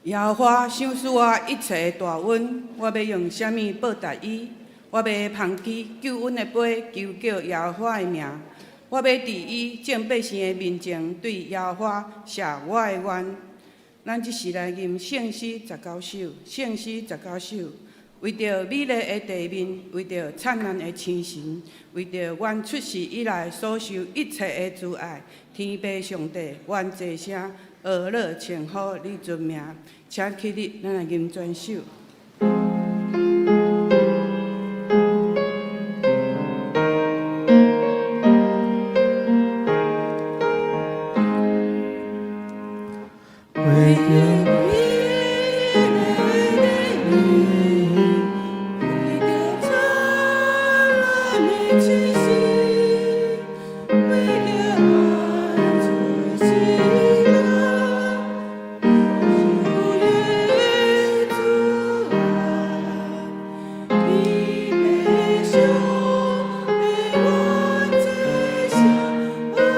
耶和華賞賜我一切的大恩，我欲用啥物報答伊？我欲捧起救恩的杯，求叫耶和華的名。我欲佇伊眾百姓的面前，對耶和華謝我的願。咱這時來吟聖詩十九首，聖詩十九首，為著美麗的地面，為著燦爛的星辰，為著阮出世以來所受一切的慈愛，天父上帝，願齊聲呵咾稱呼你尊名，請起立，咱來吟全首。為著美麗的地面，為著燦爛的星辰，為著阮出世以來所受的慈愛，天父上帝，願齊聲呵咾稱呼你尊名。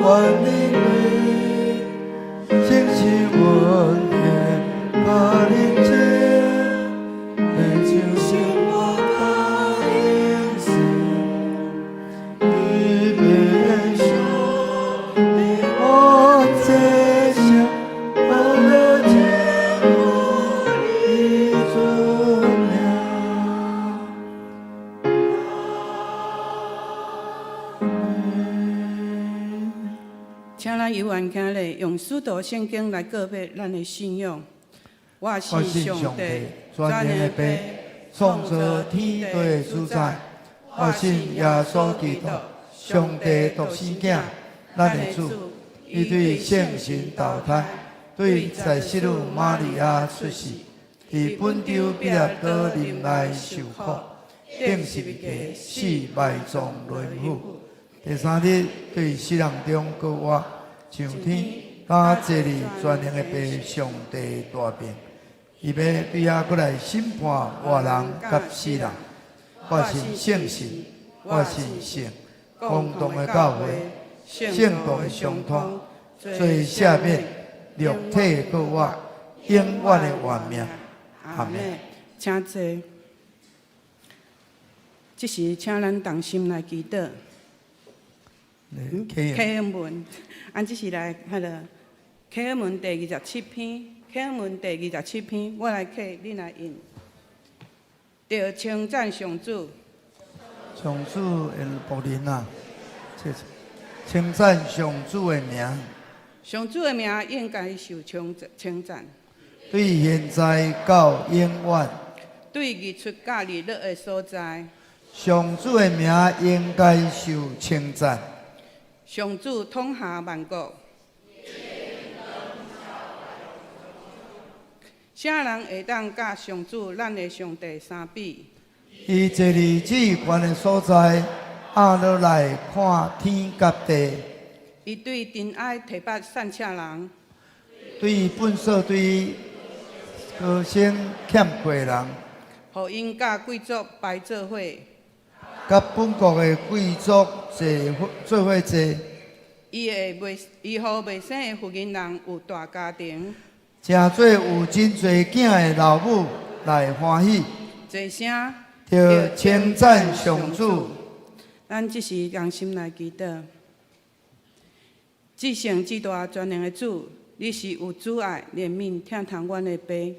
遠靈位，聖神恩典甲寧靜，親像生活甲永生，伊變上永這生，得了天父的尊名。阿們。請咱有緣行禮，用使徒聖經來告白咱的信仰。我我信信上帝上帝，全能的父，創造天地的主宰。我信耶穌基督，上帝獨生囝，咱的主。伊對聖神投胎，對在聖女瑪利亞出世，佇本丟彼拉多忍耐受苦，釘十字架死埋葬輪苦。第三日對死人中復活，上天，敢坐佇全能的父上帝大爿。伊欲對遐閣來審判活人佮死人。我信聖神，我信聖公同的教會，聖徒的相通，罪赦免，肉體的復活，永遠的活命。阿們。請坐。這時，請咱同心來祈禱。啟啟恩文，按這是來彼个啟恩文第二十七篇，啟恩文第二十七篇，我來啟，恁來引。著稱讚上主，上主的僕人啊，謝謝。稱讚上主的名，上主的名應該受稱讚。對現在到永遠，對日出佮日落的所在，上主的名應該受稱讚。上主統轄萬國，啥人會當佮上主咱的上帝相比？伊坐佇至懸的所在，壓落來看天佮地，伊對塵埃提拔散赤人，對糞掃堆高升欠缺人，予𪜶佮貴族排做伙。佮本國的貴族坐伙做伙坐。伊予未生的婦人人有大家庭，誠做有真濟囝的老母來歡喜，齊聲著稱讚上主。咱這時同心來祈禱。至聖至大全能的主，你是有慈愛、憐憫、疼痛阮的父，予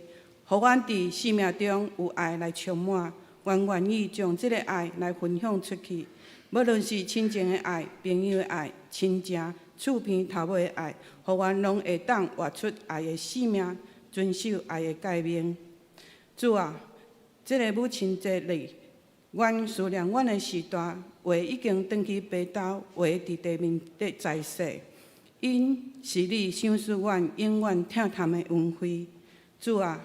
阮佇生命中有愛來充滿。阮願意將這个愛來分享出去，無論是親情的愛、朋友的愛、親情、厝邊頭尾的愛，予阮攏會當活出愛的生命，遵守愛的誡命。主啊，這个母親節日，阮思念阮的序大，有的已經轉去父兜，有的佇地面底在世。𪜶是你賞賜阮永遠疼痛的恩惠。主啊，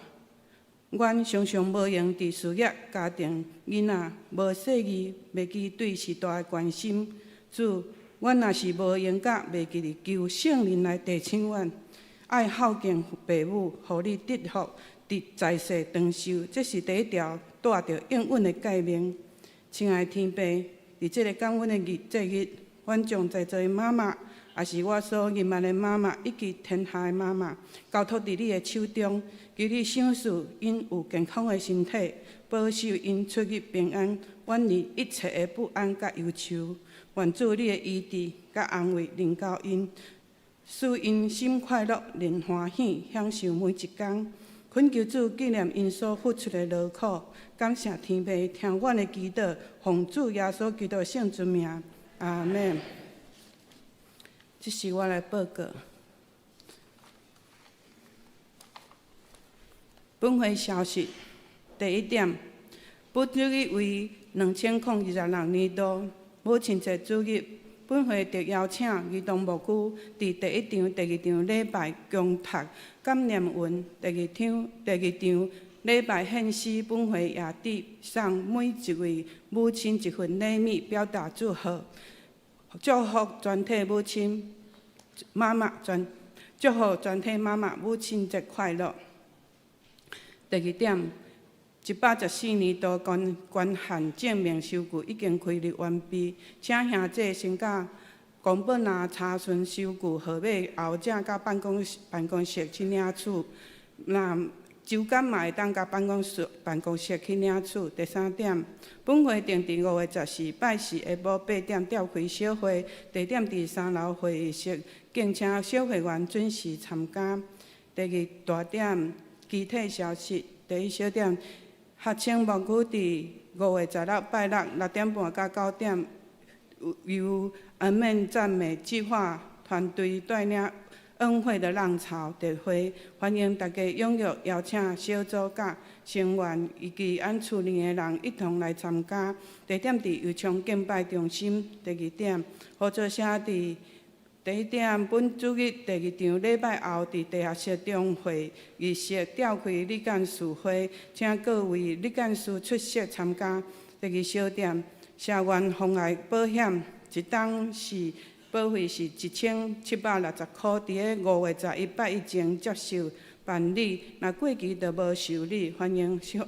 阮常常無閒佇事業、家庭、囡仔，無細膩，袂記對序大的關心。主，阮若是無閒佮袂記得求聖靈來提醒阮，愛孝敬父母，予你得福，佇在世長壽。這是第一條帶著應允的誡命。親愛的天父，佇這个感恩的日節日，阮將在座的媽媽，也是我所認捌的媽媽，以及天下的媽媽，交託佇你的手中，求你賞賜𪜶有健康的身體，保守𪜶出入平安，遠離一切的不安佮憂愁。願主你的醫治佮安慰臨到𪜶，使𪜶心快樂、靈歡喜，享受每一工。懇求主紀念𪜶所付出的勞苦，感謝天父聽阮的祈禱，奉主耶穌基督聖尊名，阿們。這是我來報告。本會消息，第一點，本主日為2026年度母親節主日，本會特邀請兒童牧區佇第一場、第二場禮拜恭讀感念文，第二場禮拜獻詩，本會也致送每一位母親一份禮物，表達祝賀，祝福全體母親媽媽全祝福全體媽媽母親節快樂。第二點，114年度捐捐獻證明收據已經開立完畢，請兄姐先佮公本啊、查詢收據號碼，後者佮辦公室去領取。若周間嘛會當共辦公室去領取。第三點，本會定佇5月14拜四下晡8點召開小會，地點佇3樓會議室，敬請小會員準時參加。第二大點，具體消息。第一小點，學青牧區佇5月16拜六6點半到9點，由恩面讚美計劃團隊帶領恩惠的浪潮特會，歡迎大家踴躍邀請小組佮成員以及𪜶厝裡的人一同來參加。地點佇油昌敬拜中心。第二點，合作社佇第一點，本主日第二場禮拜後，佇地下室中會議室召開理監事會，請各位理監事出席參加。第二小點，社員防癌保險一冬是保費是1760箍，佇咧5月11拜一前接受辦理，若過期就無受理。歡迎向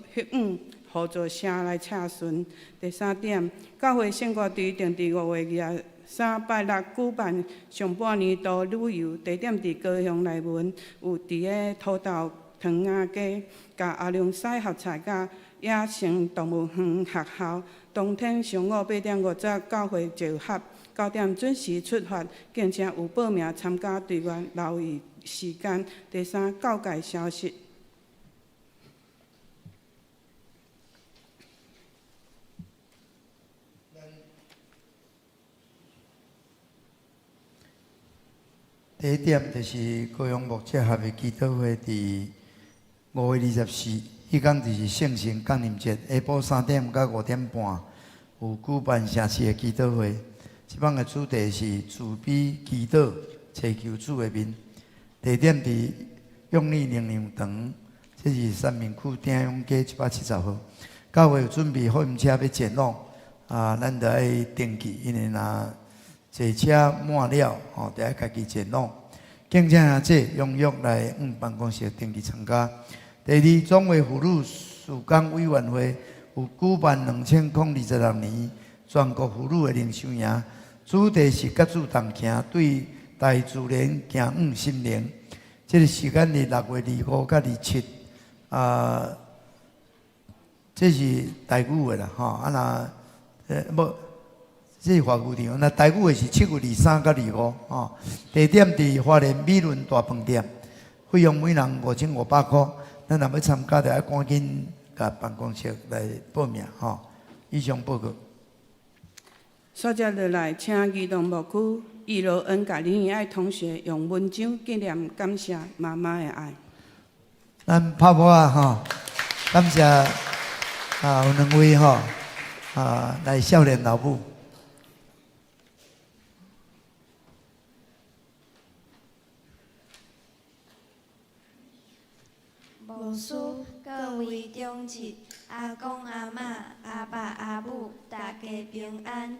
合作社來查詢。第三點，教會聖歌隊定佇5月23拜六舉辦上半年度旅遊，地點佇高雄內文，有佇咧土豆糖仔街、佮阿龍西合菜佮野生動物園學校。當天上午8點50教會集合，9點準時出發，敬請有報名參加隊員留意時間。第三，教界消息。第一點就是高雄牧者合一祈禱會，佇5月24，彼工就是聖神降臨節，下晡3點到5點半有舉辦城市的祈禱會。這擺的主題是慈悲祈禱，尋求主的面。地點佇永利靈糧堂，這是三民區鼎永街170號。教會有準備福音車欲前往，啊，咱著愛登記，因為若坐車滿了，吼，著愛家己前往。敬請兄姐踴躍來往辦公室登記參加。第二，總會婦女事工委員會有舉辦2026年全國婦女的靈修營，主題是佮主同行，對大自然行往心靈。這個時間是6月25佮27，啊，這是台語的啦，吼，啊若，無。這是華語場，那台語的是7月23佮25，吼。地點佇花蓮美崙大飯店，費用每人5500箍。咱若欲參加，著愛趕緊共辦公室來報名，吼。以上報告。煞接落來，請兒童牧區易羅恩佮林以愛同學用文章紀念感謝媽媽的愛。咱拍鼓仔吼，感謝啊，有兩位吼啊來少年老母。牧師、各位長執、阿公阿嬤、阿爸阿母，大家平安。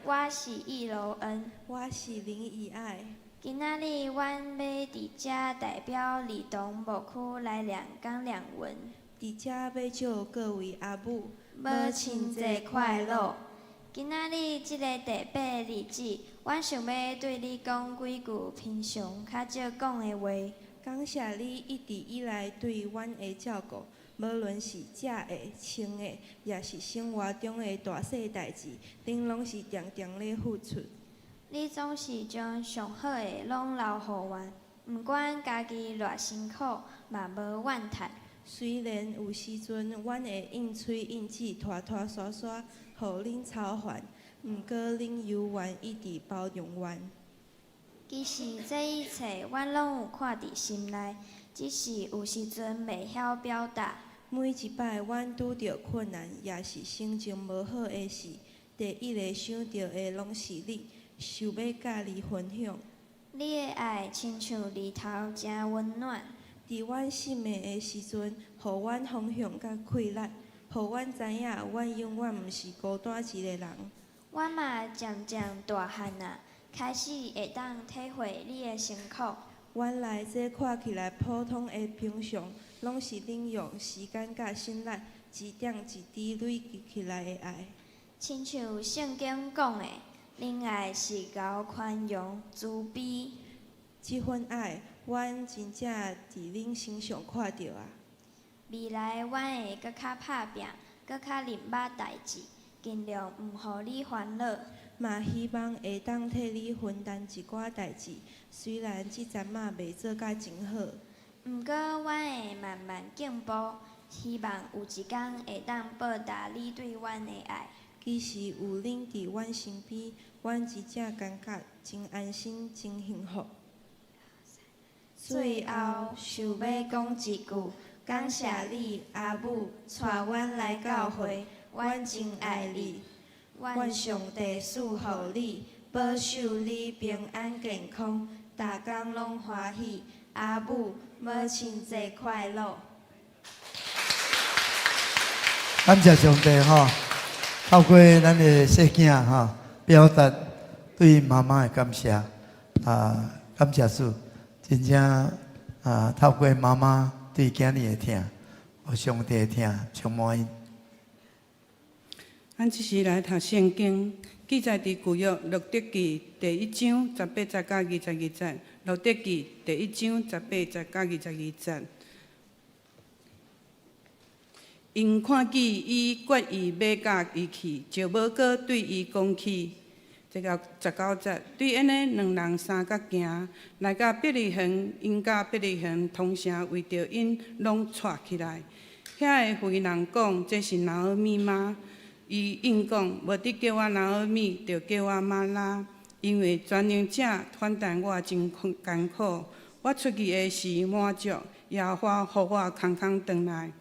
我是易柔恩，我是林以愛。今仔日，阮欲佇遮代表兒童牧區來念感念文。佇遮欲祝各位阿母母親節快樂。今仔日這个特別日子，阮想欲對你講幾句平常較少講的話。感謝你一直以來對阮的照顧，無論是食的、穿的，抑是生活中的大細代誌，恁攏是定定咧付出。你總是將上好的攏留予阮，毋管家己偌辛苦，嘛無怨嘆。雖然有時陣阮會應喙應舌、拖拖沙沙，予恁操煩，毋過恁猶原一直包容阮。其實這一切，阮攏有看佇心內，只是有時陣袂曉表達。每一擺阮拄著困難，抑是心情無好的時，第一个想著的攏是你，想欲佮你分享。你的愛親像日頭，誠溫暖。佇阮失眠的時陣，予阮方向佮氣力，予阮知影，阮永遠毋是孤單一个人。阮嘛漸漸大漢啊，開始會當體會你的辛苦。原來這看起來普通的平常，攏是恁用時間佮心力，一點一滴累積起來的愛。親像聖經講的，忍愛是𠢕寬容、慈悲。這份愛，阮真正佇恁身上看著啊！未來阮會閣較拍拚，閣較認捌代誌，盡量毋予你煩惱。嘛希望會當替你分擔一寡代誌，雖然這陣仔袂做甲真好。毋過阮會慢慢進步，希望有一工會當報答你對阮的愛。其實有恁佇阮身邊，阮真正感覺真安心、真幸福。最後想欲講一句，感謝你阿母帶阮來教會，阮真愛你，願上帝賜福你，保守你平安健康，逐工攏歡喜。阿母，母親節快樂！感謝上帝吼，透過咱的細囝吼，表達對媽媽的感謝啊，感謝主，真正啊，透過媽媽對囝兒的疼，予上帝的疼充滿𪜶。咱這時來讀聖經，記載佇舊約路得記第一章十八節到22節。路得記第一章十八節到22節。𪜶看見伊決意欲佮伊去，就無閣對伊講起。這個19節，對按呢兩人三角行，來到伯利恆，𪜶佮伯利恆同城為著𪜶攏掣起來。遐个婦人講：這是拿俄米嗎？伊應講：無得叫我拿俄米，著叫我瑪拉，因為全能者反待我真艱苦。我出去的時滿足，耶和華予我空空轉來。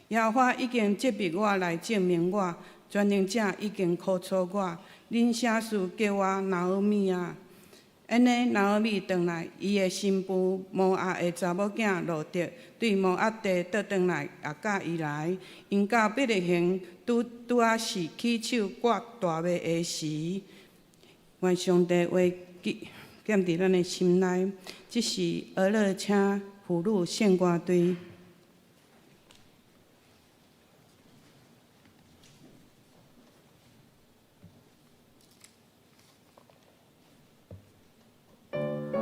耶和華已經責備我來證明我，全能者已經苦楚我。恁啥事叫我拿俄米啊？按呢，拿俄米轉來，伊的新婦摩押的查某囝路得對摩押地倒轉來，也佮伊來。𪜶到伯利恆拄拄仔是起手割大麥的時，願上帝話記踮佇咱的心內。這是俄勒車婦女聖歌隊。 Thank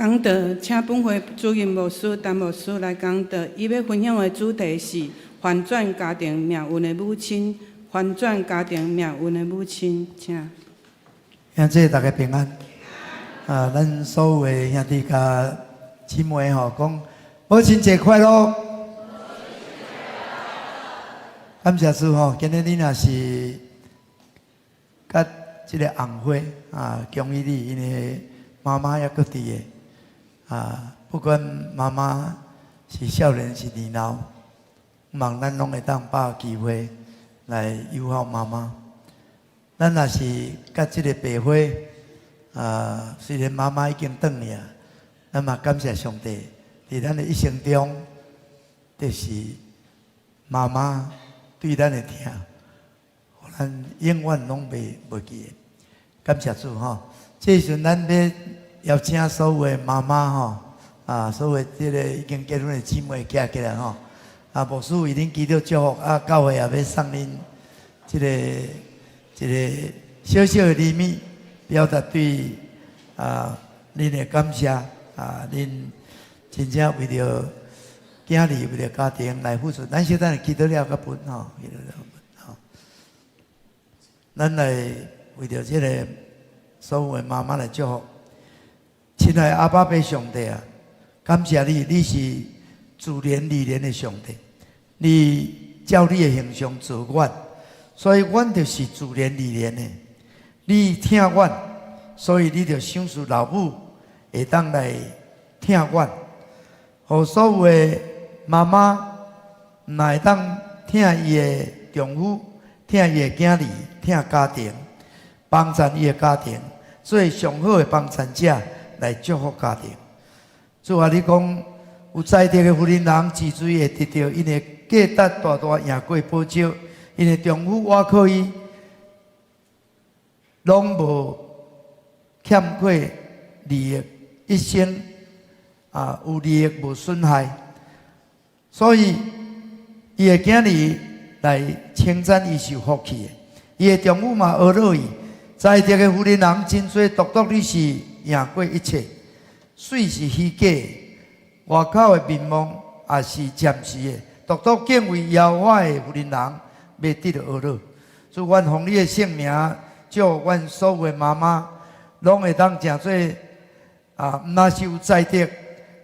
講道，請本會主任牧師陳牧師來講道。伊欲分享的主題是翻轉家庭命運的母親，翻轉家庭命運的母親，請。兄弟大家平安。啊，咱所有的兄弟佮姊妹吼，講母親節快樂。感謝主吼，今日你若是佮這个紅花啊，恭喜你，因為媽媽猶閣佇的。啊，不管媽媽是少年是年老，望咱攏會當把握機會來友好媽媽。咱若是佮這个白花，啊，雖然媽媽已經轉去啊，咱嘛感謝上帝，佇咱的一生中，就是媽媽對咱的疼，予咱永遠攏袂記的。感謝主吼，這時陣咱欲邀請所有的媽媽吼，啊，所有這个已經結婚的姊妹徛起來吼，啊，牧師為恁祈禱祝福，啊，教會也欲送恁這个一个小小的禮物，表達對啊恁的感謝，啊，恁真正為著囝兒、為著家庭來付出。咱小等下祈禱了，閣分吼，祈禱了分吼。咱來為著這个所有的媽媽來祝福。親愛的阿爸父上帝啊，感謝你，你是自憐憐的上帝，你照你的形象造阮，所以阮就是自憐憐的。你疼阮，所以你就賞賜老母會當來疼阮，予所有的媽媽毋會當疼伊的丈夫，疼伊的囝兒，疼家庭，幫贊伊的家庭，做上好的幫贊者來祝福家庭。主啊，你講有才德的婦人人，自罪會得著𪜶的價值大大贏過寶石，𪜶的丈夫倚靠伊，攏無欠缺利益，一生啊有利益無損害，所以伊的囝兒來稱讚伊是有福氣的，伊的丈夫嘛呵咾伊。才德的婦人人真濟，獨獨你是贏過一切，媠是虛假的，外口的面貌也是暫時的，獨獨敬畏耶和華的婦人人，欲得著呵咾。主，阮奉你的聖名，祝阮所有的媽媽，攏會當成做啊，毋但是有才德，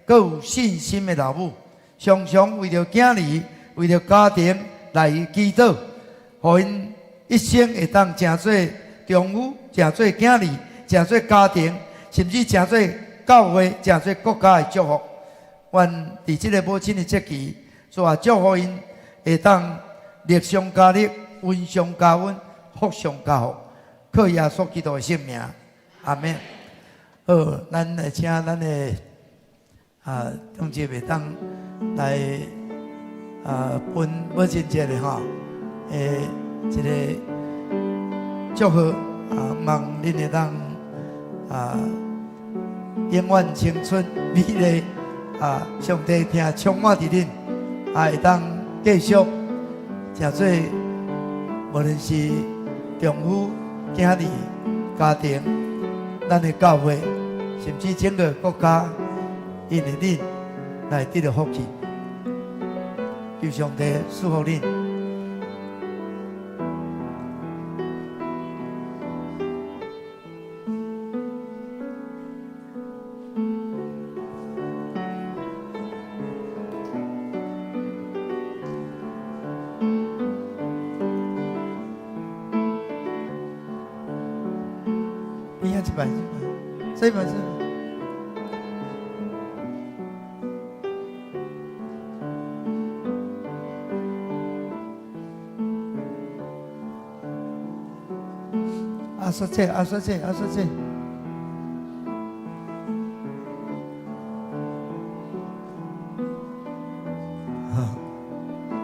閣有信心的老母，常常為著囝兒、為著家庭來祈禱，予𪜶一生會當成做丈夫，成做囝兒，成做家庭，甚至成做教會、成做國家的祝福。願佇這个母親的節期，主啊，祝福𪜶會當力上加力，恩上加恩，福上加福。靠耶穌基督的聖名，阿們。好，咱來請咱的啊，長者會當來啊，分母親節的吼，一个祝賀啊，望恁會當啊，永遠青春美麗啊，上帝疼充滿佇恁，啊，會當繼續誠做，無論是丈夫、囝兒、家庭、咱的教會，甚至整個國家，因為恁來得著福氣。求上帝賜福恁。邊仔這擺，這擺，這擺，這擺。阿叔姐，阿叔姐，阿叔姐。哈，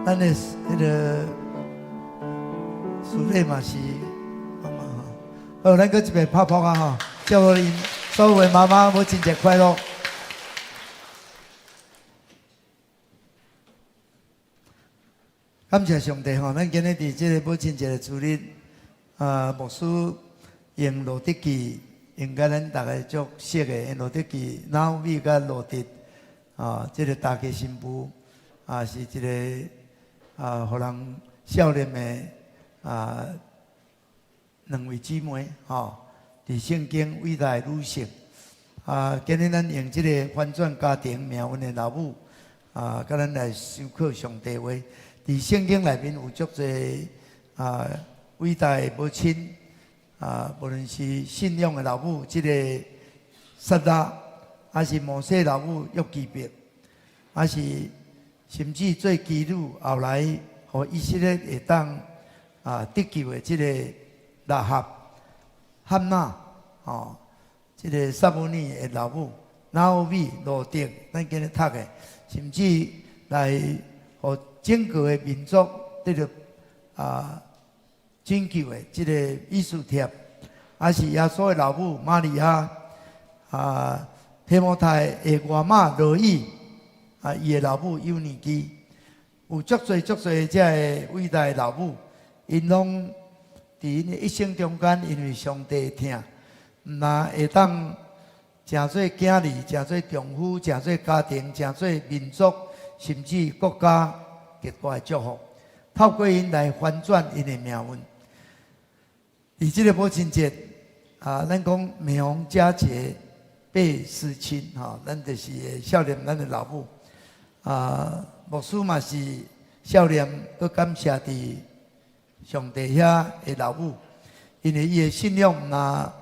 咱的彼个師弟嘛是媽媽吼。好，咱閣一擺拍噗仔吼，祝福𪜶所有的媽媽母親節快樂。感謝上帝吼，咱今日佇這个母親節的主日，啊，牧師用路得記。應該咱逐个足熟的，路得記、拿俄米佮路得啊，這个大家新婦啊，是一个啊，予人少年的啊兩位姊妹吼，佇聖經偉大的女性啊，今日咱用這个翻轉家庭命運的老母啊，佮咱來思考上帝話。佇聖經內面有足濟啊偉大的母親啊，無論是信仰的老母，這个撒拉，還是摩西老母約基別，還是甚至做妓女，後來予以色列會當啊得救的這個喇合、漢娜，吼，這个撒母耳的老母拿俄米、路得，咱今日讀的，甚至來予整個的民族得著啊拯救的這個以斯帖，還是耶穌的老母瑪利亞，啊，提摩太的外媽羅以，啊，伊的老母友尼基，有足濟足濟這个偉大的老母，𪜶攏佇𪜶的一生中間，因為上帝的疼，毋但會當成做囝兒，成做丈夫，成做家庭，成做民族，甚至國家極大的祝福。透過𪜶來翻轉𪜶的命運。佇這個母親節啊，咱講每逢佳節倍思親，吼，咱就是會孝念咱的老母。啊，牧師嘛是孝念，閣感謝佇上帝遐的老母，因為伊的信仰毋但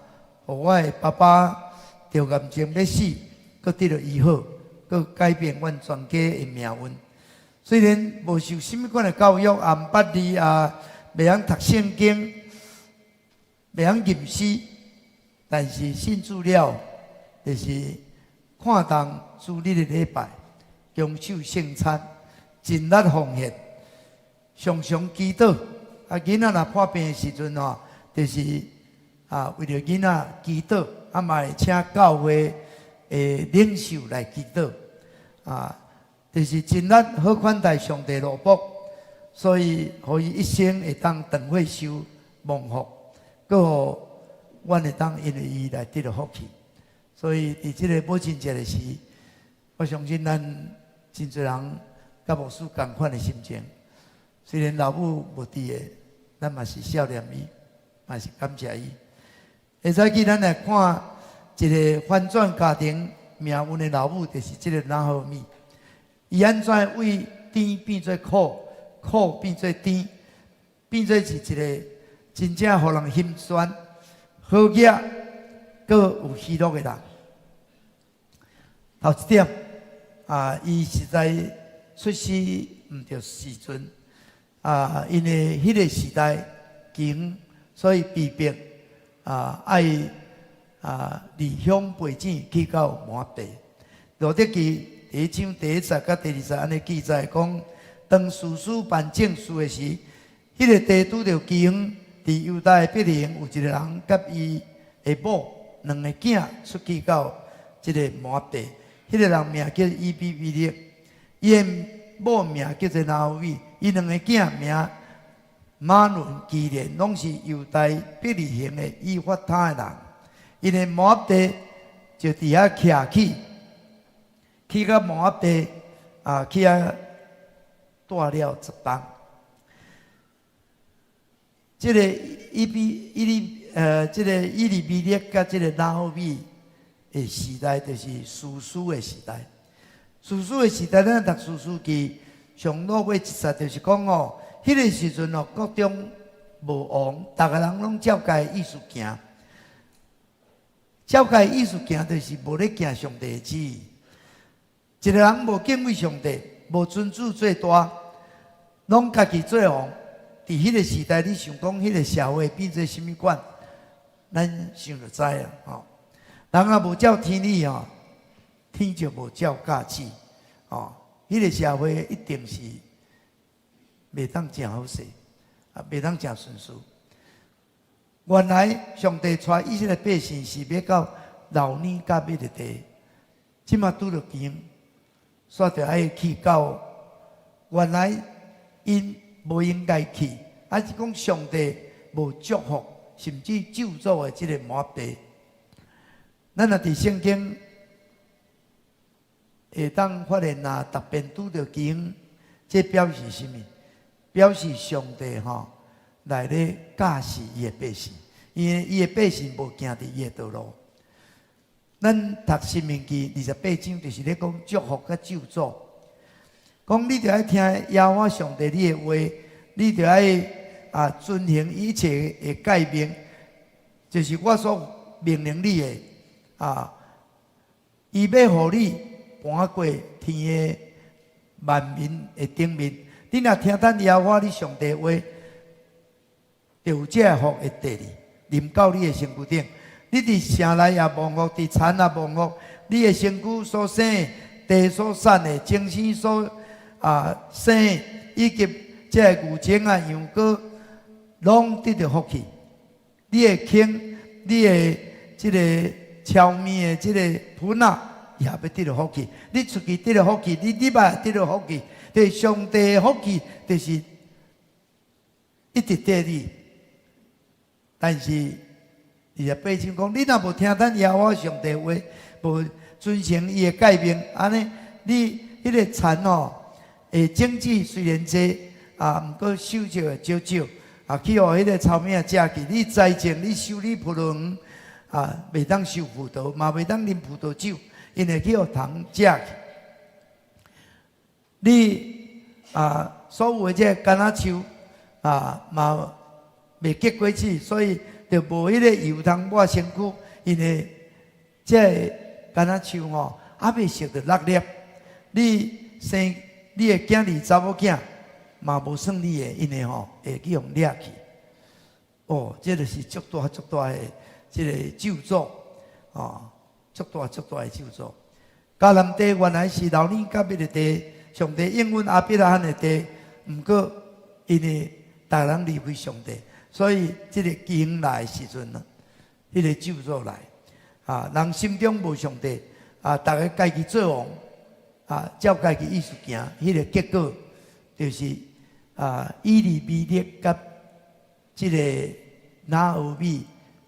予我的爸爸得癌症欲死，閣得著醫好，閣改變阮全家的命運。雖然無受啥物款的教育，也毋捌字，也袂曉讀聖經，袂曉吟詩，但是信主了，就是看重主日的禮拜，恭守聖餐，盡力奉獻，常常祈禱。啊，囡仔若破病的時陣吼，就是啊，為著囡仔祈禱，啊嘛會請教會的領袖來祈禱，啊，就是盡力好款待上帝奴僕，所以予伊一生會當斷血壽蒙福，閣予阮會當因為伊來得著福氣。所以佇這个母親節的時，我相信咱真濟人佮牧師仝款的心情。雖然老母無佇的，咱嘛是孝念伊，嘛是感謝伊。下早起咱來看一个翻轉家庭命運的老母，就是這个拿俄米。伊按怎為甜變做苦，苦變做甜，變做是一个真正予人心酸、好額、閣有喜樂的人。頭一點，啊，伊實在出世毋著時陣，啊，因為彼个時代窮，所以被逼啊愛啊離鄉背井去到摩押地。路得記第一章第一節佮第二節按呢記載講，當士師辦正事的時，彼个地拄著饑荒，佇猶大的伯利恆有一个人佮伊的某兩个囝出去到這个摩押地。彼个人名叫以利米勒，伊的某名叫做拿俄米，伊兩个囝名瑪倫、基連，攏是猶大伯利恆的以法他的人。𪜶的摩押地就佇遐徛起，去到摩押地啊，去遐蹛了10冬。這个以比以利呃，這个以利米勒佮這个拿俄米的時代，就是士師的時代。士師的時代，咱讀士師記上落尾一節，就是講哦，彼个時陣哦，國中無王，逐个人攏照家的意思行。照家的意思行，就是無咧行上帝的旨意。一个人無敬畏上帝，無尊主做大，攏家己做王。佇彼个時代，你想講彼个社會變做啥物款？咱想就知啊，吼。人若無照天理吼，天就無照教旨，吼。彼个社會一定是袂當誠好勢，啊，袂當誠順遂。原來上帝帶以色列百姓是欲到流奶佮蜜的地，這馬拄著饑荒，煞著愛去到原來𪜶無應該去，還是講上帝無祝福，甚至咒詛的這个摩押地。咱若佇聖經會當發現，若逐遍拄著饑荒，這表示啥物？表示上帝吼來咧教示伊的百姓，因為伊的百姓無行佇伊的道路。咱讀申命記28章，就是咧講祝福佮咒詛。講你著愛聽耶和華上帝你的話，你著愛遵行一切的誡命，就是我所命令你的啊。伊欲予你盤過天的萬民的頂面。你若聽咱耶和華你上帝話，就有這个福會綴你，臨到你的身軀頂。你佇城內也蒙福，佇田也蒙福。你的身軀所生，地所產的，精生所生，以及這個牛種啊、羊羔，攏得著福氣。你的坑，你的這個澆麵的這個盆仔，也欲得著福氣。你出去得著福氣，你入來得著福氣。對上帝的福氣，就是一直綴你。但是28章講，你若無聽咱耶和華上帝話，無遵行伊的誡命，按呢，你彼個田吼，會種子雖然濟，啊，毋過收成會少少，啊，去予彼個草螟食去。你栽種，你修理葡萄園，啊，袂當收葡萄，嘛袂當啉葡萄酒，因為去予蟲食去。你所有的這個橄欖樹啊，嘛袂結果子，所以就無彼個油通抹身軀，因為這個橄欖樹吼，猶未熟就落粒。你生你的囝兒查某囝嘛無算你的，因為吼會去予掠去。哦，這就是足大足大的這個咒詛，哦，足大足大的咒詛。迦南地原來是牛奶佮蜜的地，上帝應允亞伯拉罕的地，毋過因為逐人離開上帝，所以這個饑荒來的時陣啊，彼個咒詛來，啊，人心中無上帝，啊，逐个家己做王，啊，照家己意思行，彼個結果就是以利米勒佮這個拿俄米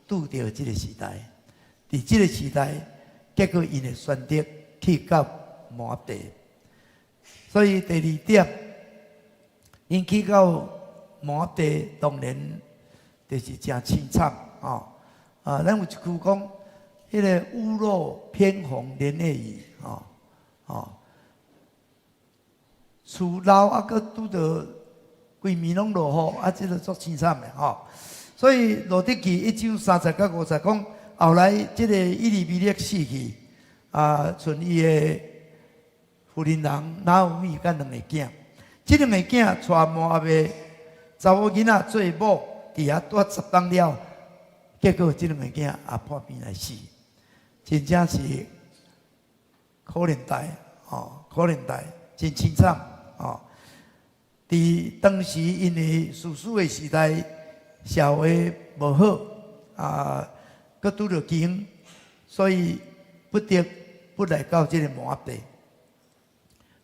拄著這個時代，佇這個時代，結果𪜶會選擇去到摩押地，所以第二點，𪜶去到摩押地，當然就是誠凄慘吼。啊，咱有一句講，彼個屋漏偏逢連夜雨，吼吼，厝漏啊，閣拄著規暝攏落雨，啊，這個足凄慘的吼。所以路得記1章30到50講，後來這個以利米勒死去，啊，賰伊的婦人人拿俄米佮兩個囝，這兩個囝娶摩押的查某囡仔做某，佇遐蹛10冬了，結果這兩個囝也破病來死，真正是可憐代吼，可憐代，真凄慘吼。佇當時因為士師的時代，社會無好，啊，閣拄著饑荒，所以不得不來到這個摩押地。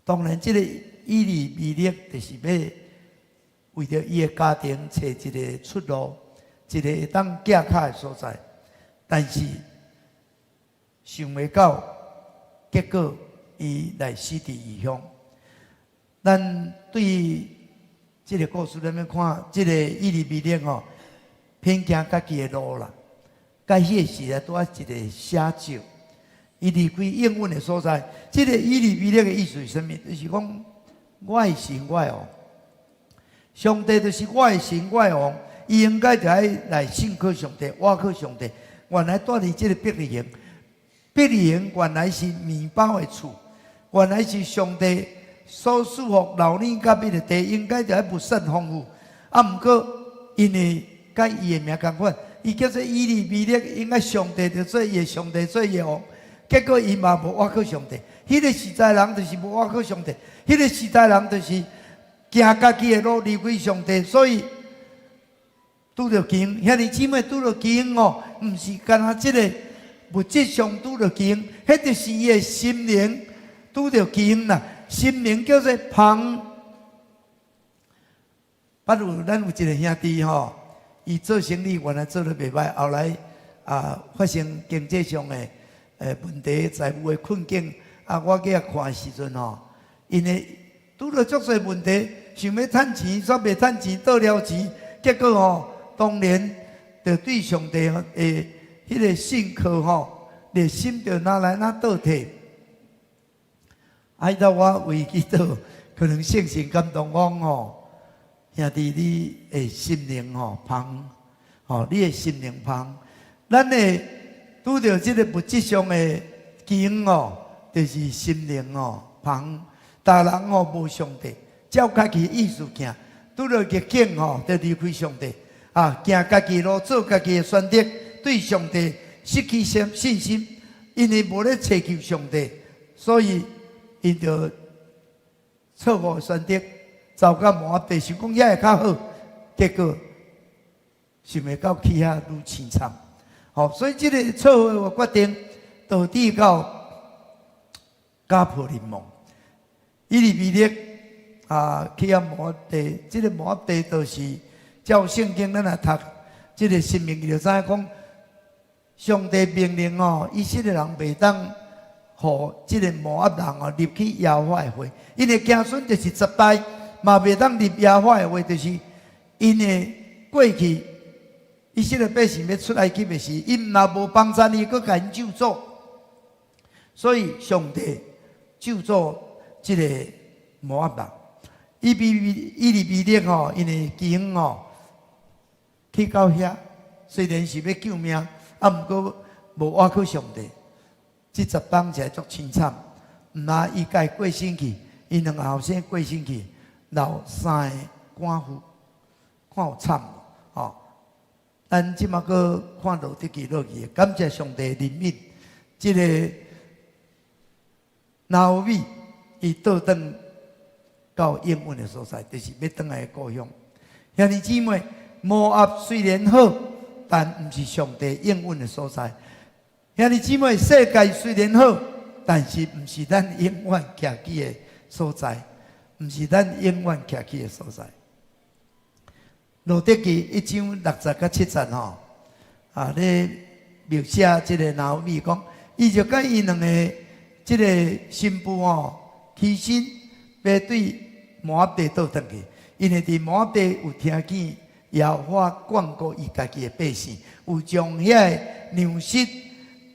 當然，這個以利米勒就是欲為著伊的家庭揣一個出路，一個會當寄跤的所在。但是想袂到，結果伊來死佇異鄉。咱對這個故事裡面看，這個以利米勒吼，偏行家己的路啦。佮彼個時代拄仔一個寫照，伊離開應允的所在。這個以利米勒的意思是啥物？就是講我的神，我的王，上帝就是我的神，我的王。伊應該就愛來信靠上帝，倚靠上帝。原來蹛佇這個伯利恆，伯利恆原來是麵包的厝，原來是上帝所賜福牛奶佮蜜的地，應該就愛物產豐富。啊，毋過因為佮伊的名仝款，伊叫做以利米勒，應該上帝就做伊的上帝，做伊的王。結果伊嘛無倚靠上帝。彼個時代人就是無倚靠上帝，彼個時代人就是行家己的路，離開上帝，所以拄著饑荒。兄弟姊妹拄著饑荒哦，毋是干焦這個物質上拄著饑荒，彼就是伊的心靈拄著饑荒啦。心靈叫做芳。捌有咱有一個兄弟吼，伊做生意原來做得袂䆀，後來發生經濟上的問題、財務的困境。啊，我去遐看的時陣吼，𪜶會拄著足濟問題，想欲趁錢，煞袂趁錢，倒了錢，結果吼，當然就對上帝的彼个信靠吼，熱心就哪來哪倒退。啊，彼搭我為祈禱，可能聖神感動講吼，兄弟你的心靈吼芳，吼你的心靈芳，咱會拄著這个物質上的機緣吼，就是心靈吼芳。逐人吼無上帝，照家己意思行，拄著逆境吼，就離開上帝，啊，行家己路，做家己的選擇，對上帝失去信心，因為無咧尋求上帝，所以𪜶就錯誤的選擇，走到摩押地，想講遐會較好，結果想袂到去遐愈凄慘。吼，所以這个錯誤的決定，導致到家破人亡。以利米勒啊，去遐摩押地，這个摩押地就是照聖經咱若讀這个申命記就知影講，上帝命令哦，以色列人袂當予這个摩押人哦入去耶和華的會，𪜶的子孫就是十代嘛袂當入耶和華的會，就是𪜶的過去以色列百姓欲出埃及的時，𪜶若無幫贊伊，閣共𪜶咒詛，所以上帝咒詛這个摩押人。以利米勒吼，𪜶的基因吼去到遐，雖然是欲救命，啊，毋過無倚靠上帝，這十冬實在足凄慘。毋若伊家過身去，𪜶兩个後生過身去，留三个寡婦，看有慘無？吼！咱這馬閣看路得記落去，感謝上帝憐憫，這个拿俄米伊倒轉到應允的所在，就是欲轉來的故鄉。兄弟姊妹，摩押雖然好，但毋是上帝應允的所在。兄弟姊妹，世界雖然好，但是毋是咱永遠徛起的所在，毋是咱永遠徛起的所在。路得記一章六節佮七節吼，啊，咧描寫這个拿俄米講，伊就佮伊兩个這个新婦吼，起身欲對摩押地倒轉去，因為佇摩押地有聽見耶和華眷顧伊家己的百姓，有將遐个糧食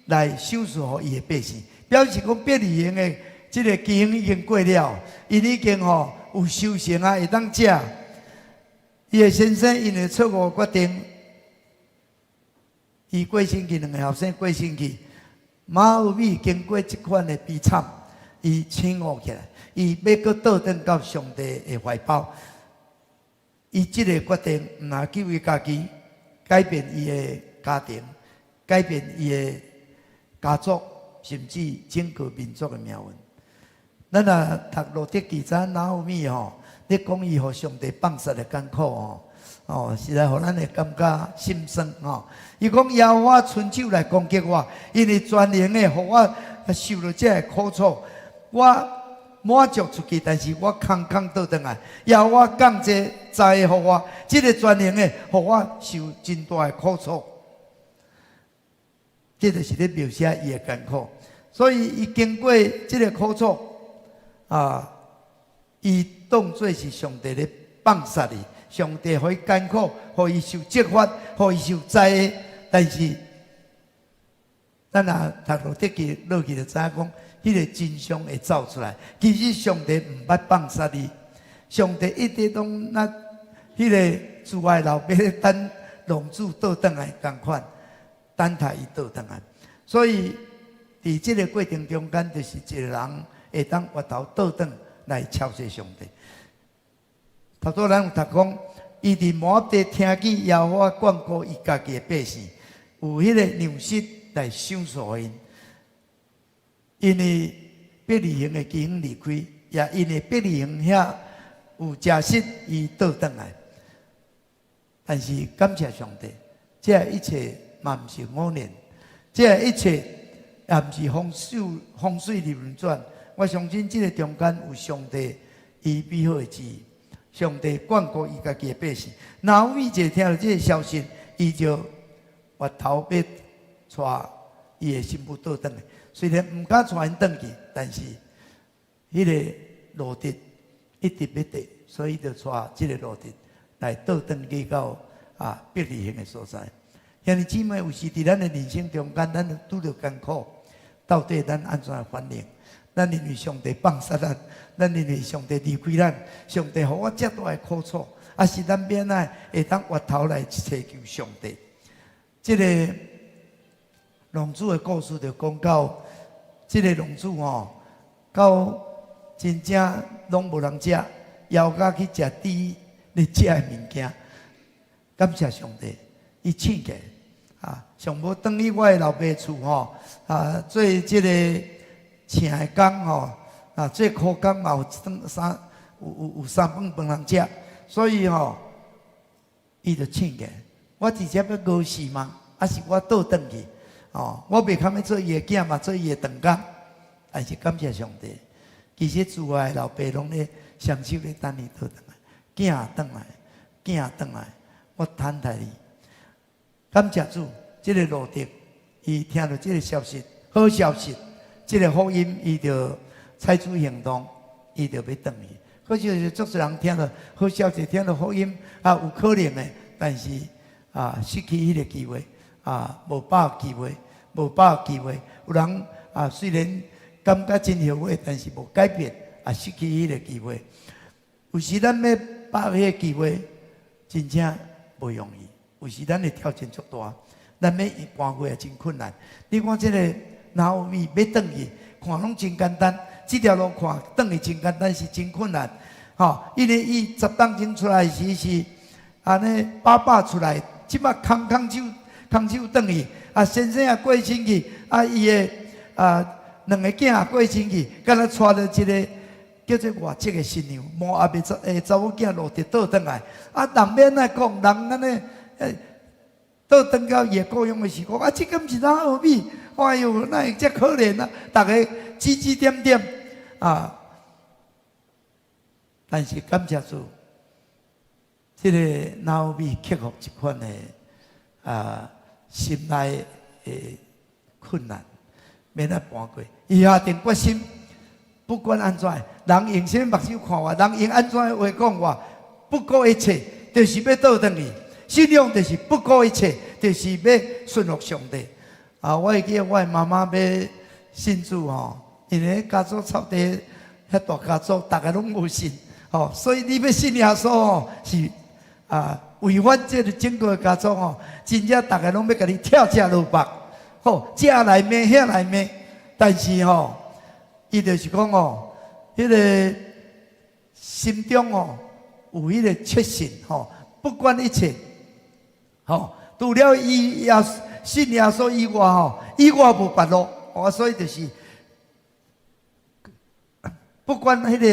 來賞賜予伊的百姓，表示講伯利恆的這个饑荒已經過了，𪜶已經吼有收成啊，會當食。伊的先生因為錯誤決定，伊過身去，兩个後生過身去，拿俄米經過這款的悲慘，伊醒悟起來，伊欲閣倒轉到上帝的懷抱。伊這个決定，毋若救伊家己，改變伊的家庭，改變伊的家族，甚至整個民族的命運。咱若讀路得記知拿俄米吼，咧講伊予上帝放殺的艱苦吼，哦，實在予咱會感覺心酸吼。伊講耶和華伸手來攻擊我，因為全能的予我受著這个苦楚，我滿足出去，但是我空空倒轉來。耶和華降這災予我，這个全能的予我受真大的苦楚。這就是咧描寫伊的艱苦，所以伊經過這个苦楚啊，伊當做是上帝咧放殺伊，上帝予伊艱苦，予伊受責罰，予伊受災。但是，咱若讀路得記落去就知影講，彼个真相會走出來。其實上帝毋捌放殺伊，上帝一直攏那彼个慈愛老爸咧等浪子倒轉來仝款，等待伊倒轉來。所以，佇這个過程中間，就是一个人會當回頭倒轉來超越上帝。頭拄咱有讀講，伊佇摩押地聽見耶和華眷顧伊家己的百姓，有彼个糧食來賞賜𪜶。因為伯利恆的饑荒離開，也因為伯利恆遐有食食，伊倒轉來。但是感謝上帝，這一切嘛毋是偶然，這一切也毋是風水輪轉。我相信這个中間有上帝伊美好的旨意，上帝眷顧伊家己的百姓。拿俄米一聽著這个消息，伊就回頭欲帶伊的新婦倒轉來。雖然毋敢帶𪜶轉去，但是彼个羅得一直欲綴，所以就帶這个羅得來倒轉去到伯利恆的所在。兄弟姊妹，有時佇咱的人生中間，咱拄著艱苦，到底咱按怎反應？咱認為上帝放殺咱，咱認為上帝離開咱，上帝予我遮大的苦楚，抑是咱欲按怎會當回頭來尋求上帝？這个浪子的故事就講到，這个浪子吼，到真正攏無人食，枵甲去食豬咧食的物件。感謝上帝，伊醒起來啊！上無轉去我的老爸厝吼，做這个請的工吼，做苦工嘛有一頓三有有有三頓飯通食，所以吼，伊就醒起來。我直接欲餓死嗎？抑是我倒轉去？哦，我袂堪欲做伊的囝嘛，做伊的長工。但是感謝上帝，其實厝內老爸攏咧雙手咧等伊倒轉來，囝轉來，囝轉來，我等待你。感謝主，這个羅得，伊聽著這个消息，好消息，這个福音，伊就採取行動，伊就欲轉去。可是足濟人聽著好消息，聽著福音，有可能的，但是失去彼个機會，無把握機會，無把握機會。有人雖然感覺真後悔，但是無改變，失去彼个機會。有時咱欲把握彼个機會，真正無容易。有時咱的挑戰足大，咱欲搬過來真困難。你看這个拿俄米欲轉去，看攏真簡單，這條路看轉去真簡單，是真困難。吼，因為伊十冬前出來時是按呢飽飽出來，這馬空空手空手轉去，先生也過身去，伊的兩个囝也過身去，敢若帶著一个叫做外戚的新娘，摩押的查某囝羅得倒轉來，人欲按怎講，人按呢，倒轉到伊的故鄉的時講，這敢是拿俄米？哎喲，哪會遮可憐啊？逐家指指點點啊！但是感謝主，這个拿俄米克服這款的心內的困難，欲按怎搬過，伊下定決心，不管按怎，人用啥物目睭看我，人用按怎的話講我，不顧一切，就是欲倒轉去。信仰就是不顧一切，就是欲順服上帝。我會記得我的媽媽欲信主吼，因為家族差不多遐大家族，逐家攏無信，吼，所以你欲信耶穌吼，是違反這个整個家族吼，真正逐家攏欲共你拆食落腹，吼，這來罵，遐來罵，但是吼，伊就是講吼，彼个心中吼有彼个確信吼，不管一切。吼，除了伊耶信耶穌以外吼，以外無別路，哦，所以就是不管彼个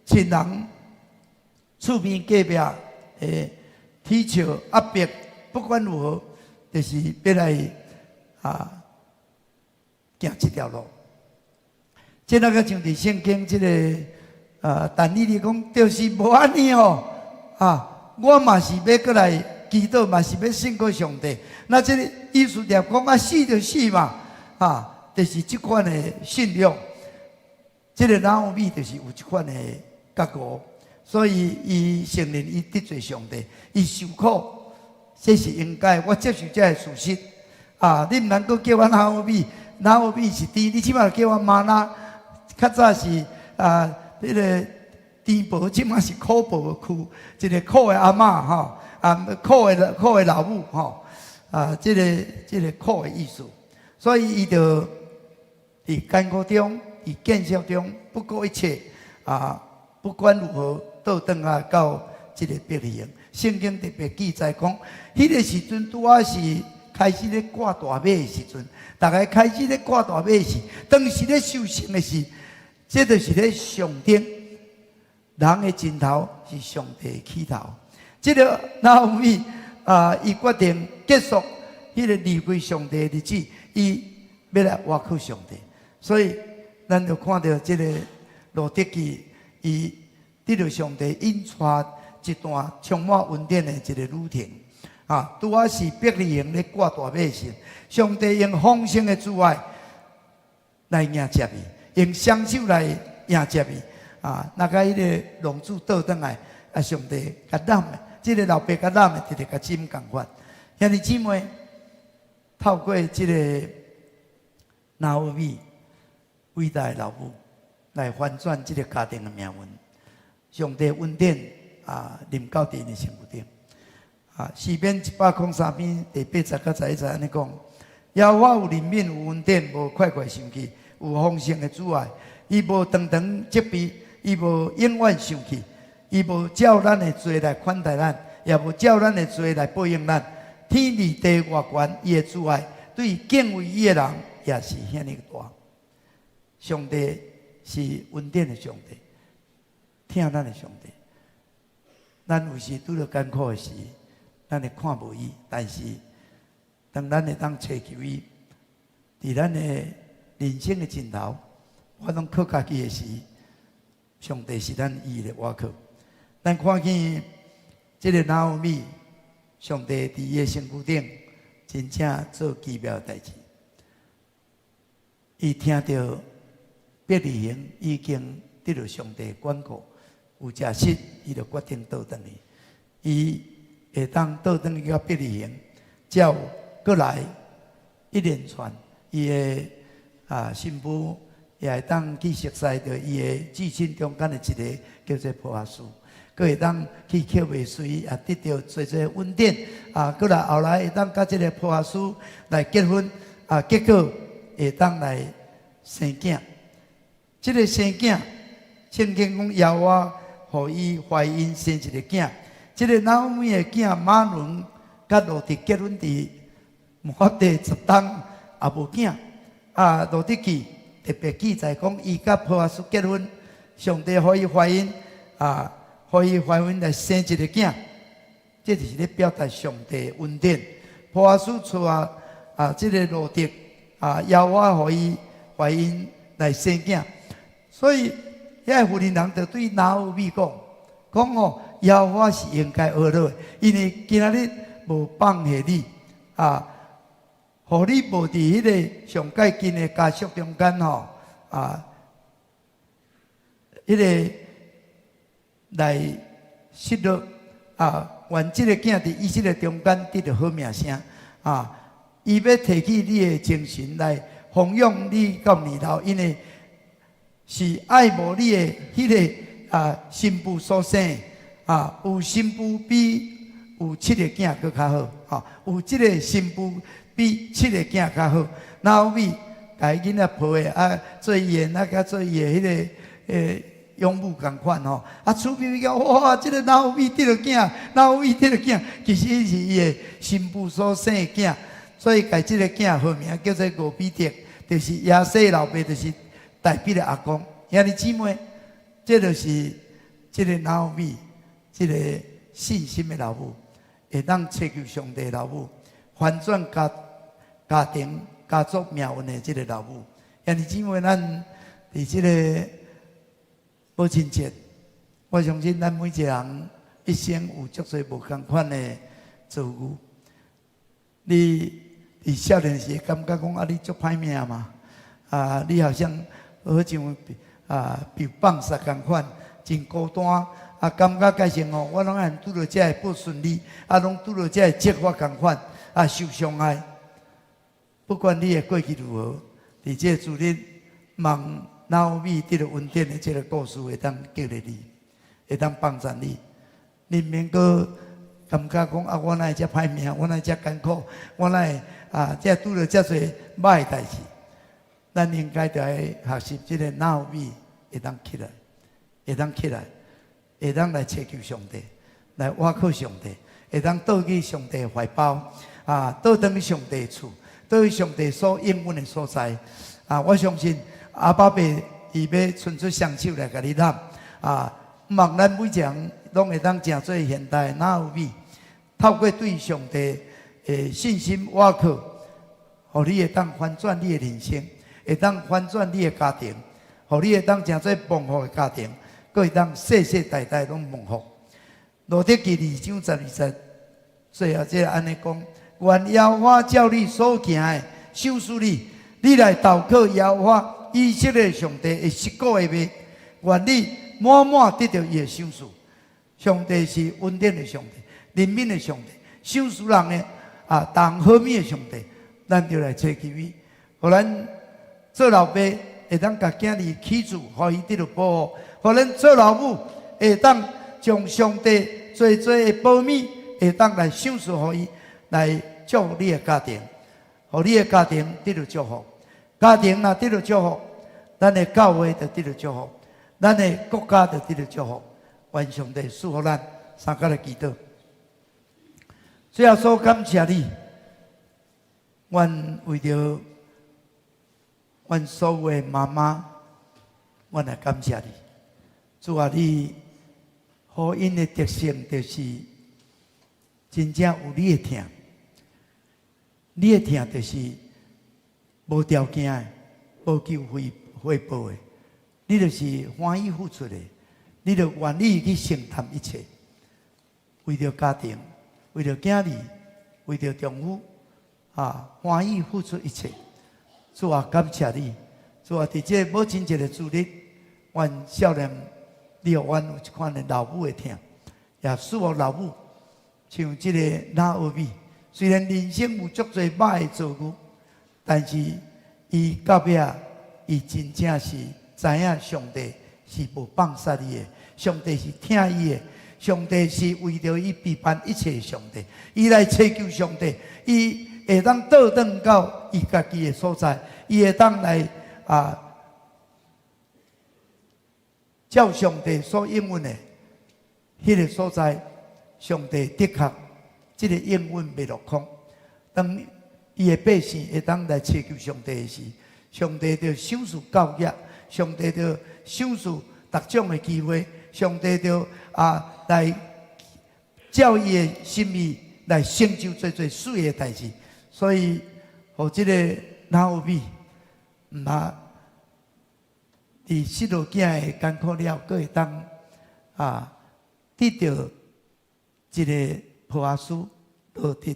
親人厝邊隔壁的啼笑壓迫，不管如何，就是欲來行這條路。這那個像佇聖經這个但以理講，就是無按呢吼，我嘛是欲閣來祈禱，嘛是欲信靠上帝。那這个以斯帖講啊，死就死嘛，就是這款的信仰。這个拿俄米就是有這款的覺悟，所以伊承認伊得罪上帝，伊受苦，這是應該。我接受這个事實。你毋通閣叫我拿俄米，拿俄米是甜，你這馬叫我瑪拉，較早是彼个甜婆，這馬是苦婆區，一个苦的阿嬤吼，苦的老母吼，這个苦的意思，所以伊就佇艱苦中，佇建設中，不顧一切，不管如何，倒轉來到這个伯利恆。聖經特別記載講，彼个時陣拄仔是開始咧割大麥的時陣，逐家開始咧割大麥時，當時咧收成的時，這就是咧象徵人的盡頭是上帝的起頭。這个拿俄米，伊決定結束彼个離開上帝的日子，伊欲來倚靠上帝。所以，咱就看著這个路得記，伊得著上帝引帶一段充滿恩典的一个旅程。啊，拄仔是伯利恆咧割大麥時，上帝用豐盛的慈愛來迎接伊，用雙手來迎接伊。啊，若共彼个浪子倒轉來，啊，上帝共攬的，這个老爸共攬的，直直共枕仝款。兄弟姊妹，透過這个拿俄米偉大的老母來翻轉這个家庭的命運，上帝恩典啊，臨到𪜶的身軀頂。啊，詩篇103篇第80佮11節按呢講：耶和華有憐憫，有恩典，無快快生氣，有豐盛的慈愛。伊無常常責備，伊無永遠生氣，伊無照咱的罪來款待咱，也無照咱的罪來報應咱。天離地偌懸，伊的慈愛對敬畏伊的人也是遐爾大。上帝是恩典的上帝，疼咱的上帝。咱有時拄著艱苦的時，咱會看無伊，但是當咱會當揣求伊，佇咱的人生的盡頭，我攏靠家己的時，上帝是咱唯一的倚靠。咱看見這个拿俄米，上帝佇伊的身軀頂真正做奇妙的代誌。伊聽著伯利恆已經得著上帝的管顧，有食食，伊就決定倒轉去。伊會當倒轉去到伯利恆，才有閣來一連串伊的啊新婦也會當去熟似著伊的至親中間的一个叫做波阿斯，閣會當去抾麥穗，也得著濟濟恩典啊！閣來後來會當佮這个波阿斯來結婚啊，結果會當來生囝。這个生囝，聖經講耶和華予伊懷孕生一个囝。這个拿俄米的囝瑪倫佮路得結婚佇摩押地10冬也無囝。啊，路得記特別記載講，伊佮波阿斯結婚，上帝予伊懷孕，啊，予伊懷孕來生一个囝，這就是咧表達上帝恩典。波阿斯娶啊啊，這个路得啊，耶和華予伊懷孕來生囝，所以遐個婦人人就對拿俄米講，講吼，耶和華是應該呵咾的，因為今仔日無放下你啊，予你無佇彼个上蓋近的家屬中間吼啊，彼个來失落啊，願這个囝佇以色列中間得著好名聲啊！伊欲提起你的精神來奉養你到年老，因為是愛慕你的彼个啊新婦所生啊，有新婦比有七个囝閣較好，吼，有這个新婦比七个囝較好。拿俄米共伊囡仔抱的啊，做伊的那個做伊的彼个養母仝款吼，啊，厝邊講哇，這个拿俄米得著囝，拿俄米得著囝，其實伊是伊的新婦所生的囝，所以共這个囝號名叫做俄比得，就是耶西老爸，就是大衛的阿公。兄弟姊妹，這就是這个拿俄米，這个信心的老母，會當揣求上帝的老母，翻轉家家庭家族命運的這个老母。兄弟姊妹，咱佇這个母親節，我相信咱每一個人一生有足濟無仝款的遭遇。你佇少年時感覺講啊，你足歹命嘛？啊，你好像好像啊被放殺仝款，真孤單。啊，感覺改成吼，我攏愛拄著這个不順利，啊，攏拄著這个責罰仝款，啊，受傷害。不管你的過去如何，佇這个主日，望拿俄米得著恩典的這个故事會當激勵你，會當幫助你。你免閣感覺講啊，我哪會遮歹命，我哪會遮艱苦，我哪會啊，這拄著遮濟歹代誌。咱應該著愛學習這个拿俄米會當起來，會當起來，會當來尋求上帝，來倚靠上帝，會當倒去上帝懷抱，啊，倒轉去上帝厝，倒去上帝所應允的所在。啊，我相信阿爸爸伊欲伸出雙手來共你攬，啊，望咱每一个人攏會當成做現代拿俄米，透過對上帝的信心倚靠，予你會當翻轉你的人生，會當翻轉你的家庭，予你會當成做蒙福的家庭，閣會當世世代代攏蒙福。路得記2章12節，最後這個按呢講，願耶和華照你所行的賞賜你，你來投靠耶和華以色列上帝的實古的話，願你滿滿得著伊的賞賜。上帝是恩典的上帝，憐憫的上帝，賞賜人的啊，當好物的上帝，咱就來揣求伊，予咱做老爸會當共囝兒起厝，予伊得著保護；予咱做老母會當將上帝濟濟的寶物會當來賞賜予伊，來祝福你的家庭，予你的家庭得著祝福。家庭若得著祝福，咱的教會就得著祝福，咱的國家就得著祝福。願上帝賜福咱，三個來祈禱。主耶穌感謝你，阮為著阮所有的媽媽，阮來感謝你。主啊，你予𪜶的特性就是真正有你的疼，你的疼就是無條件的、無求回報的，你就是歡喜付出的，你就願意去承擔一切，為著家庭，為著囝兒，為著丈夫，啊，歡喜付出一切。主啊，感謝你！主啊，佇這個母親節的主日，願少年你予阮有這款的老母的疼，也賜予老母像這個拿俄米，雖然人生有足濟歹的遭遇，但是伊到尾仔，伊真正是知影上帝是無放殺伊的，上帝是疼伊的，上帝是為著伊備辦一切的上帝，伊來尋求上帝，伊會當倒轉到伊家己的所在，伊會當來啊，照上帝所應允的彼個所在，上帝的確這個應允袂落空。當伊的百姓會當來尋求上帝的時，上帝就賞賜教業，上帝就賞賜得獎的機會，上帝就啊來照伊的心意來成就濟濟水的代誌。所以，予這個拿俄米，毋但佇失落囝的艱苦了，閣會當啊得著一個波阿斯羅得，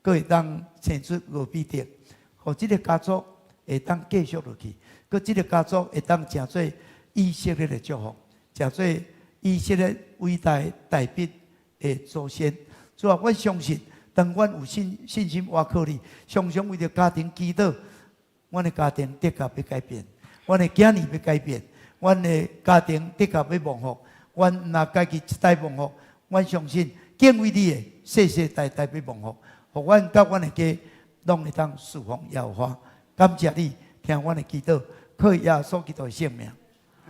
閣會當生出俄比得，予這個家族會當繼續落去，閣這個家族會當成做以色列的祝福，成做以色列偉大大衛的祖先。主啊，我相信，當阮有信心倚靠你，常常為著家庭祈禱，阮的家庭的確欲改變，阮的囝兒欲改變，阮的家庭的確欲蒙福。阮毋但家己這代蒙福，阮相信敬畏你的世世代代欲蒙福，予阮佮阮的家攏會當侍奉耶和華。感謝你聽阮的祈禱，靠耶穌基督的聖名。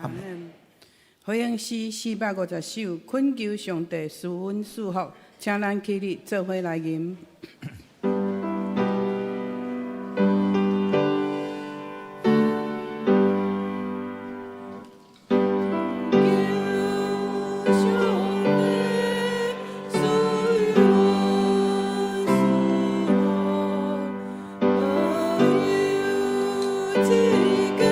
阿門。回應詩450首，懇求上帝賜阮賜福，請咱起立做伙來吟。求上帝賜予阮賜福，保佑這個家。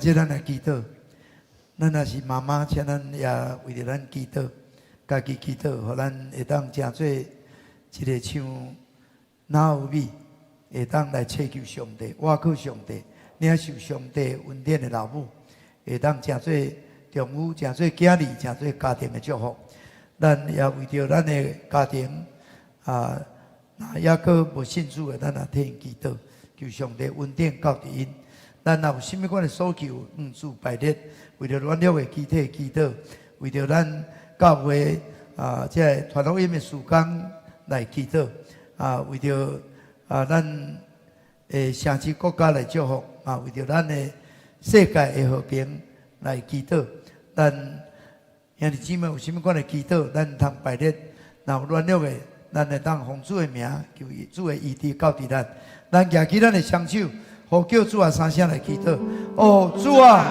這咱來祈禱，咱若是媽媽，請咱也為著咱祈禱，家己祈禱，予咱會當成做一个像拿俄米，會當來尋求上帝、倚靠上帝、領受上帝恩典的老母，會當成做丈夫、成做囝兒、成做家庭的祝福。咱也為著咱的家庭啊，若猶閣無信主的，咱也替𪜶祈禱，求上帝恩典到佇𪜶。咱若有啥物款的所求，主拜日為著軟弱的肢體祈禱，為著咱教會啊，這个傳福音的事工來祈禱，啊，為著啊咱的城市國家來祝福，啊，為著咱的世界的和平來祈禱。咱兄弟姊妹有啥物款的祈禱，咱通拜日，若有軟弱的，咱會當奉主的名，求主的醫治到佇咱。咱舉起咱的雙手，呼叫主啊三聲來祈禱。哦，主啊，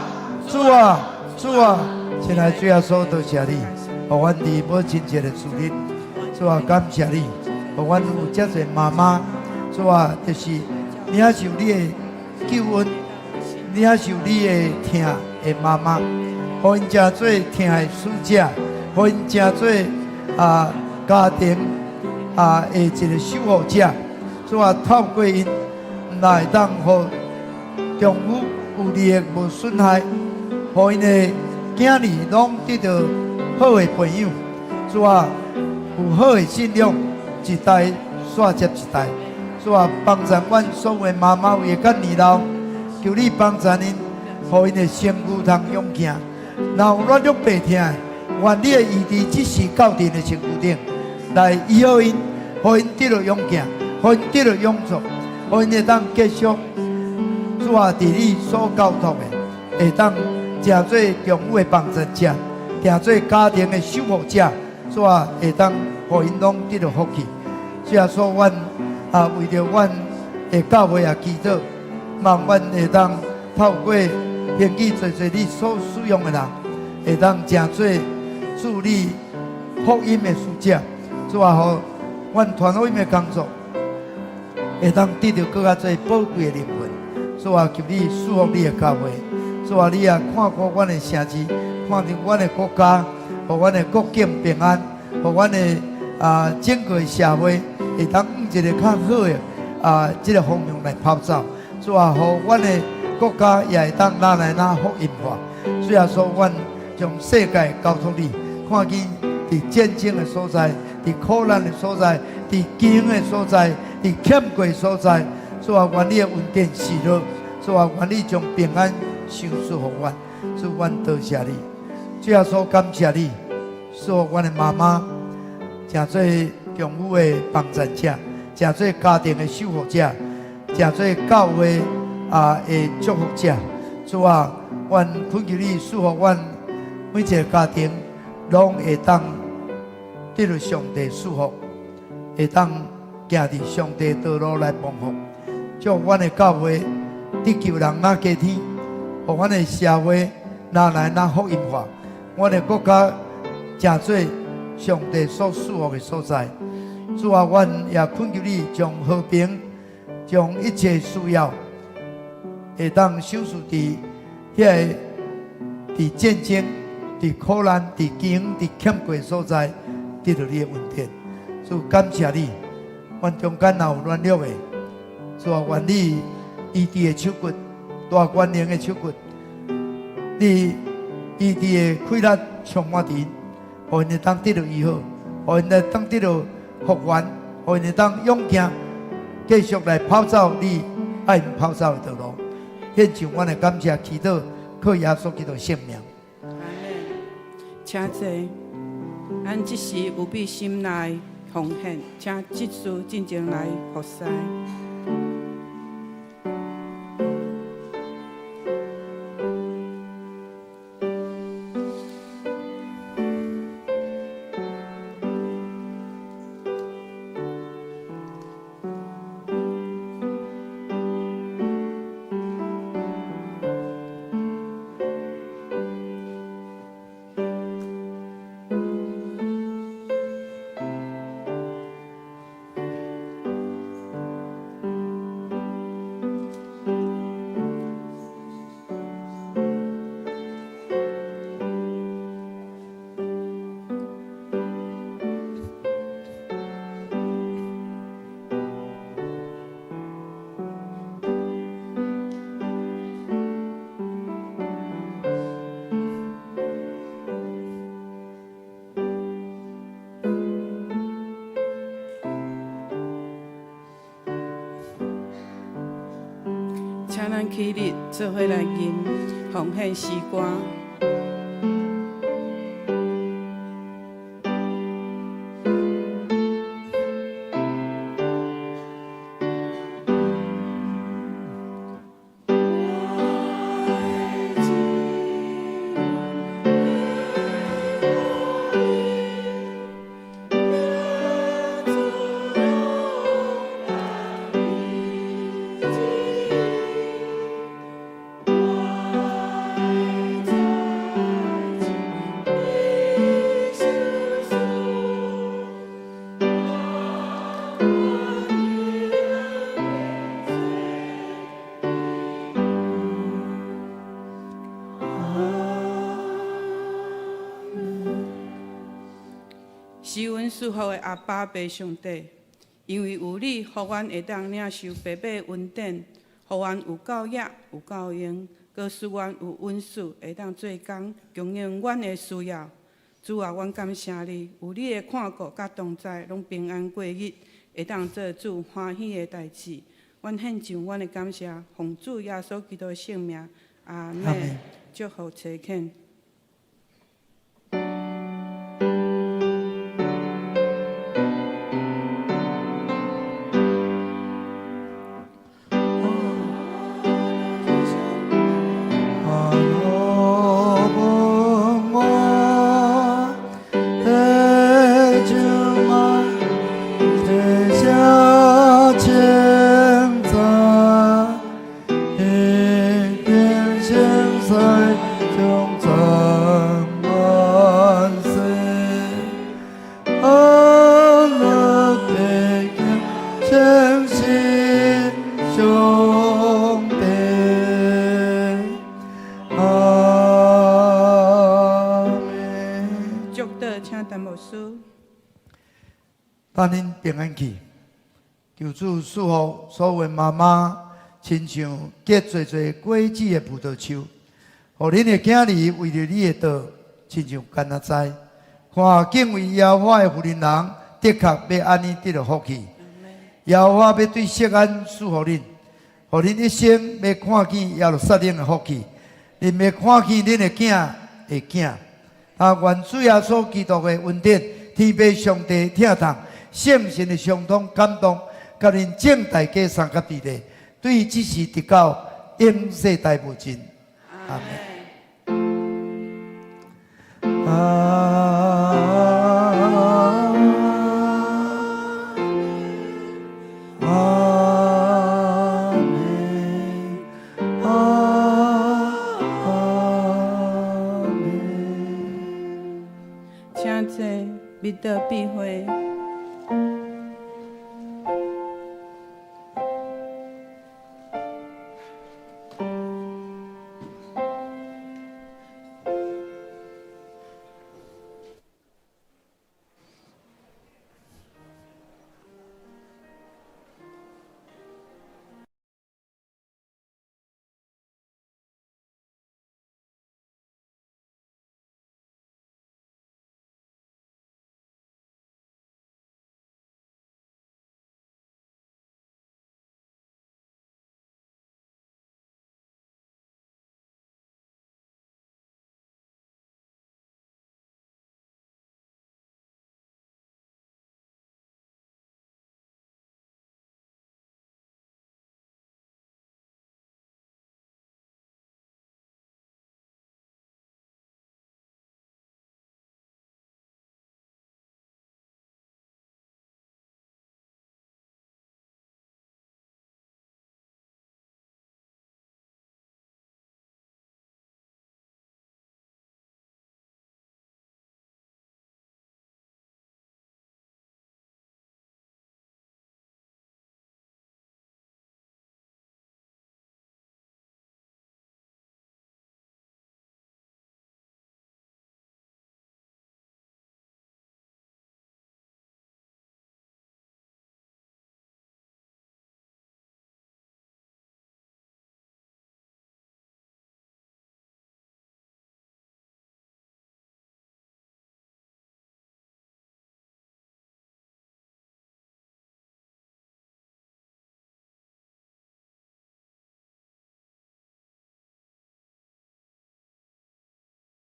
主啊，主啊！親愛主耶穌，多謝你，予阮佇母親節的主日，主啊，感謝你，予阮有遮濟媽媽，主啊，就是領受你的救恩，領受你的疼的媽媽，予𪜶成做疼的使者，予𪜶成做啊家庭啊的一个守護者。主啊，透過𪜶來當予丈夫有利益無損害，予𪜶的囝兒攏得著好的培養。主啊，有好的信仰，一代續接一代。主啊，幫助阮所有的媽媽有會較年老，求你幫助𪜶，予𪜶的身軀通勇健。若有軟弱病痛的，願你的醫治即時到𪜶的身軀頂，來醫好𪜶，予𪜶得著勇健，予𪜶得著勇壯，予𪜶會當繼續主啊，佇你所交託的，會當成做丈夫的幫助者，成做家庭的守護者，主啊，會當予𪜶攏得著福氣。主耶穌，阮啊為著阮的教會也祈禱，望阮會當透過興起濟濟你所使用的人，會當成做主你福音的使者。主啊，予阮傳福音的工作，會當得著閣較濟寶貴的靈魂。主啊，求你賜福你的教會。主啊，你也看顧阮的城市，看著阮的國家，予阮的國境平安，予阮的啊整個社會會當向一个較好的啊這个方向來跑走。主啊，予阮的國家也會當愈來愈福音化。主耶穌，阮將世界交託你，看見佇戰爭的所在，佇苦難的所在，佇飢荒的所在，佇欠過的所在，主啊，願你的恩典賜落，主啊，願你將平安賞賜予阮，主，阮多謝你，主耶穌感謝你，賜予阮的媽媽，成做丈夫的幫助者，成做家庭的守護者，成做教會啊的祝福者。主啊，阮懇求你賜予阮每一个家庭，攏會當得著上帝賜福，會當行佇上帝道路來蒙福。祝阮的教會得救人若加添，予阮的社會愈來愈福音化，阮的國家成做上帝所賜福的所在。主啊，阮也懇求你將和平、將一切需要，會當賞賜佇遐个佇戰爭、佇苦難、佇飢荒、佇欠過的所在，得著你的恩典。主感謝你，阮中間若有軟弱的，主啊，願你醫治的手骨、大權能的手骨，你醫治的氣力充滿佇𪜶，予𪜶會當得著醫好，予𪜶會當得著復原，予𪜶會當勇健，繼續來跑走你愛𪜶跑走的道路。獻上阮的感謝祈禱，靠耶穌基督聖名。阿們。請坐。咱這時預備心來奉獻，請執事進前來服侍。請咱起立，做伙來吟奉獻詩歌。是阮賜福的阿爸父上帝，因為有你，予阮會當領受爸爸的恩典，予阮有夠額、有夠用，閣使阮有恩賜，會當做工，供應阮的需要。主啊，阮感謝你，有你的看顧佮同在，攏平安過日，會當做主歡喜的代誌。阮獻上阮的感謝，奉主耶穌基督的聖名，阿們。祝福齊懇。祝禱，請陳牧師。帶恁平安去，求主賜福所有的媽媽，親像結濟濟果子的葡萄樹，予恁的囝兒為著你的道，親像柑仔栽。看敬畏耶和華的婦人，的確欲按呢得著福氣。耶和華欲對錫安賜福恁，予恁一生欲看見耶路撒冷的福氣，恁欲看見恁的囝的囝。啊，願主耶穌基督的恩典，天父上帝疼痛，聖神的相通感動，佮恁眾大家相佮佇咧，對這時直到永世代無盡。阿們。阿們，阿們。請坐，默禱閉會。